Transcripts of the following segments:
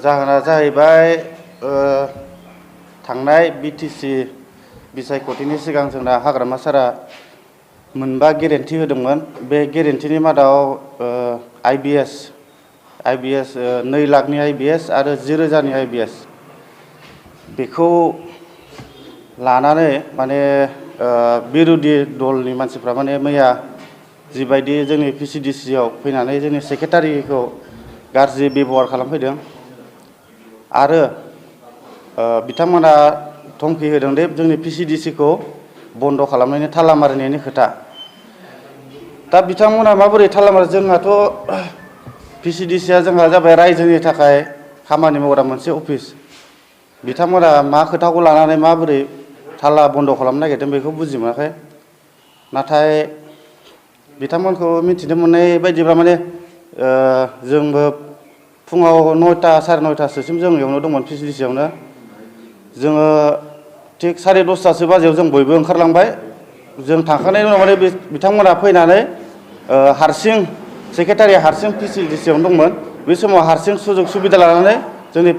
जाहोना जाहैबाय थांनाय बिटिसि बिसायख'थिनि सिगां जोंना हाग्रामा सारा मोनबा गेरेन्टि होदोंमोन। बे गेरेन्टिनि मादाव आइबिएस 2 लाखनि आइबिएस आरो 10,000नि आइबिएस बेखौ लानानै माने बिरोधि दलनि मानसिफ्रा माने मैया जिबायदि जोंनि भिसिडिसिआव फैनानै जोंनि सेक्रेटारिखौ गाज्रि बेबहार खालामफैदों आरो बिथांमोना धमखि होदों दि जोंनि भिसिडिसिखौ बन्द खालामनायनि थाला मारिनायनि खोथा। दा बिथांमोना माबोरै थाला मारि, जोंहाथ' भिसिडिसिआ जोंहा जाबाय रायजोनि थाखाय खामानि मावग्रा मोनसे अफिस। बिथांमोना मा खोथाखौ लानानै माबोरै थाला बन्द खालामनो नागिरदों बेखौ बुजि मोनाखै। नाथाय बिथांमोनखौ मिथिनो मोननाय बायदिब्ला माने जोंबो फुङाव 9टा 9:30सिम जों इयावनो दंमोन भिसिडिसिआवनो। जोङो थिग 10:30 बाजियाव जों बयबो ओंखारलांबाय। जों थांखांनायनि उनाव माने बिथांमोना फैनानै हारसिं सेक्रेटारिया हारसिं भिसिडिसिआवनो दंमोन। बे समाव हारसिं सुजुग सुबिदा लानानै जोंनि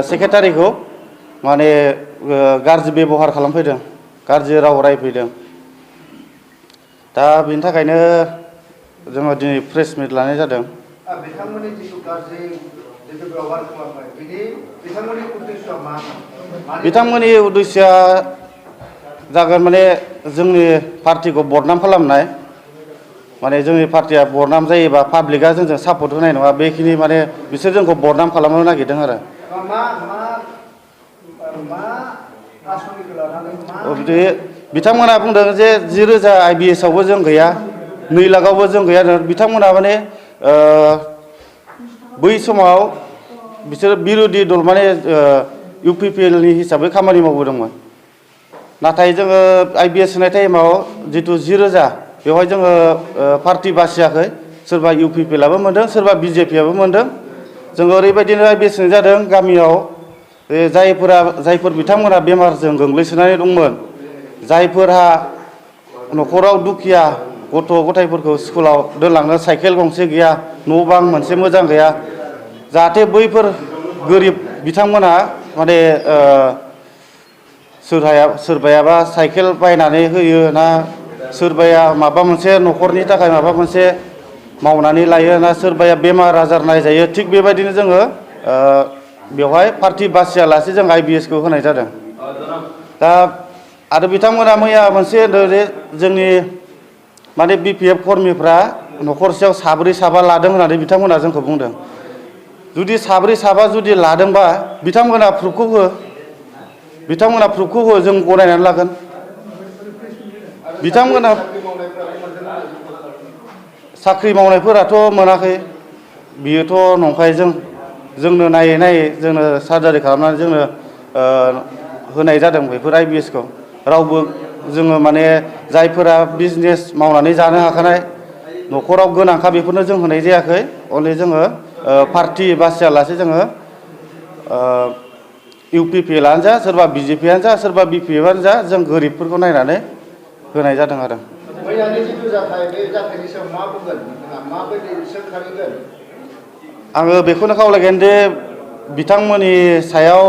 सेक्रेटारिखौ माने गाज्रि बेबहार खालामफैदों, गाज्रि राव रायफैदों। दा बेनि थाखायनो जोङो दिनै प्रेस मिट लानाय जादों। बिथांमोननि जिथु गाज्रि बेबहार खालामबाय बिथांमोननि उद्देश्यआ मा? बिथांमोननि उद्देश्यआ जागोन माने जोंनि पार्टिखौ बदनाम खालामनाय। माने जोंनि पार्टिया बदनाम जायोबा पाब्लिकआ जोंजों सापर्ट होनाय नङा, बेखिनि माने बिसोर जोंखौ बदनाम खालामनो नागिरदों आरो। बिथांमोना बुंदों जे 10,000 आइबिएस आवबो जों गैया, 2 लाखआवबो जों गैया। बिथांमोना माने बै समाव बिसोर बिरोधि दल माने इउपिपिएलनि हिसाबै खामानि मावबोदोंमोन। नाथाय जोङो आइबिएस होनाय टाइमाव जितु 10,000 बेवहाय जोङो पार्टि बासियाखै। सोरबा इउपिपिएलआबो मोनदों, सोरबा बिजेपिआबो मोनदों। जोङो ओरैबायदिनो आइबिएस होनाय जादों गामियाव जायफोर बिथांमोना बेमारजों गोग्लैसोनानै दंमोन, जायफोरहा न'खराव दुखिया गथ' गथायफोरखौ स्कुलाव दोनलांनो साइकेल गंसे गैया, न' बां मोनसे मोजां गैया, जाहाथे बैफोर गोरिब बिथांमोना माने सोरबायाबा साइकेल बायनानै होयो ना सोरबाया माबा मोनसे न'खरनि थाखाय माबा मोनसे मावनानै लायो ना सोरबाया बेमार आजार नायजायो। थिग बेबायदिनो जोङो बेवहाय पार्टि बासियालासे जों आइबिएसखौ होनाय जादों। दा आरो बिथांमोना मैया मोनसे होनदों जे जोंनि माने बिपिएफ कर्मिफ्रा न'खरसेयाव 4-5 लादों होननानै बिथांमोना जोंखौ बुंदों। जुदि 4-5 जुदि लादोंबा बिथांमोना प्रुफखौ हो, जों गनायनानै लागोन। बिथांमोना साख्रि मावनायफोराथ' मोनाखै, बियोथ' नंखाय। जोंनो नायै जोंनो सार्जारि खालामनानै जोंनो होनाय जादों बेफोर आइबिएसखौ। रावबो जोङो माने जायफोरा बिजनेस मावनानै जानो हाखानाय न'खराव गोनांखा बेफोरनो जों होनाय जायाखै। अनलि जोङो पार्टि बासियालासे जोङो इउपिपिएलआनो जा, सोरबा बिजेपिआनो जा, सोरबा बिपिएफआनो जा, जों गोरिबफोरखौ नायनानै होनाय जादों आरो। आङो बेखौनो खावलायगोन दि बिथांमोननि सायाव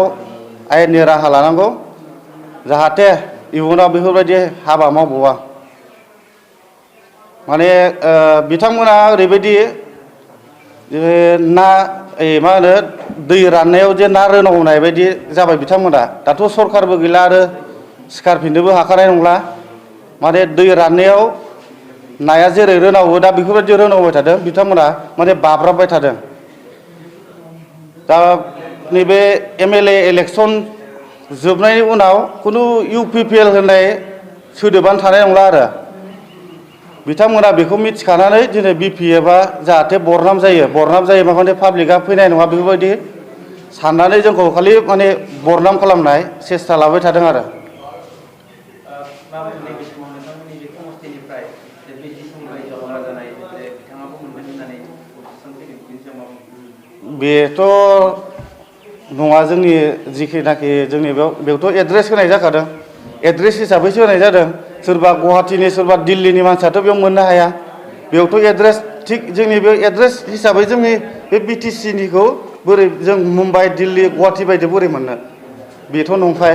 आयेननि राहा लानांगौ, जाहाथे इयुनाव बेफोरबायदि हाबा मावबावा। माने बिथांमोना ओरैबायदि ना मा होनो दै राननायाव जे ना रोनावनाय बायदि जाबाय बिथांमोना। दाथ' सरखारबो गैला आरो सिखारफिननोबो हाखानाय नंला। माने दै राननायाव नाया जेरै रोनावो दा बेफोरबायदि रोनावबाय थादों बिथांमोना, माने बाब्राबबाय थादों। दा नैबे एमएलए इलेक्सन जोबनायनि उनाव खुनु इउपिपिएल होननाय सोदोबानो थानाय नंला आरो। बिथांमोना बेखौ मिथिखानानै दिनै बिपिएफआ जाहाथे बरनाम जायो माने पाब्लिकआ फैनाय नङा बेफोरबायदि साननानै जोंखौ खालि माने बरनाम खालामनाय सेस्था लाबाय थादों आरो। बेथ' नङा, जोंनि जिखिनाखि जोंनि बेयावथ' एड्रेस होनाय जाखादों, एड्रेस हिसाबैसो होनाय जादों। सोरबा गुवाहाटीनि सोरबा दिल्लीनि मानसियाथ' बेयाव मोननो हाया, बेयावथ' एड्रेस थिग जोंनि बे एड्रेस हिसाबै जोंनि बे BTC निखौ बोरै जों मुम्बाइ दिल्ली गुवाहाटि बायदि बोरै मोननो बेथ' नंखाय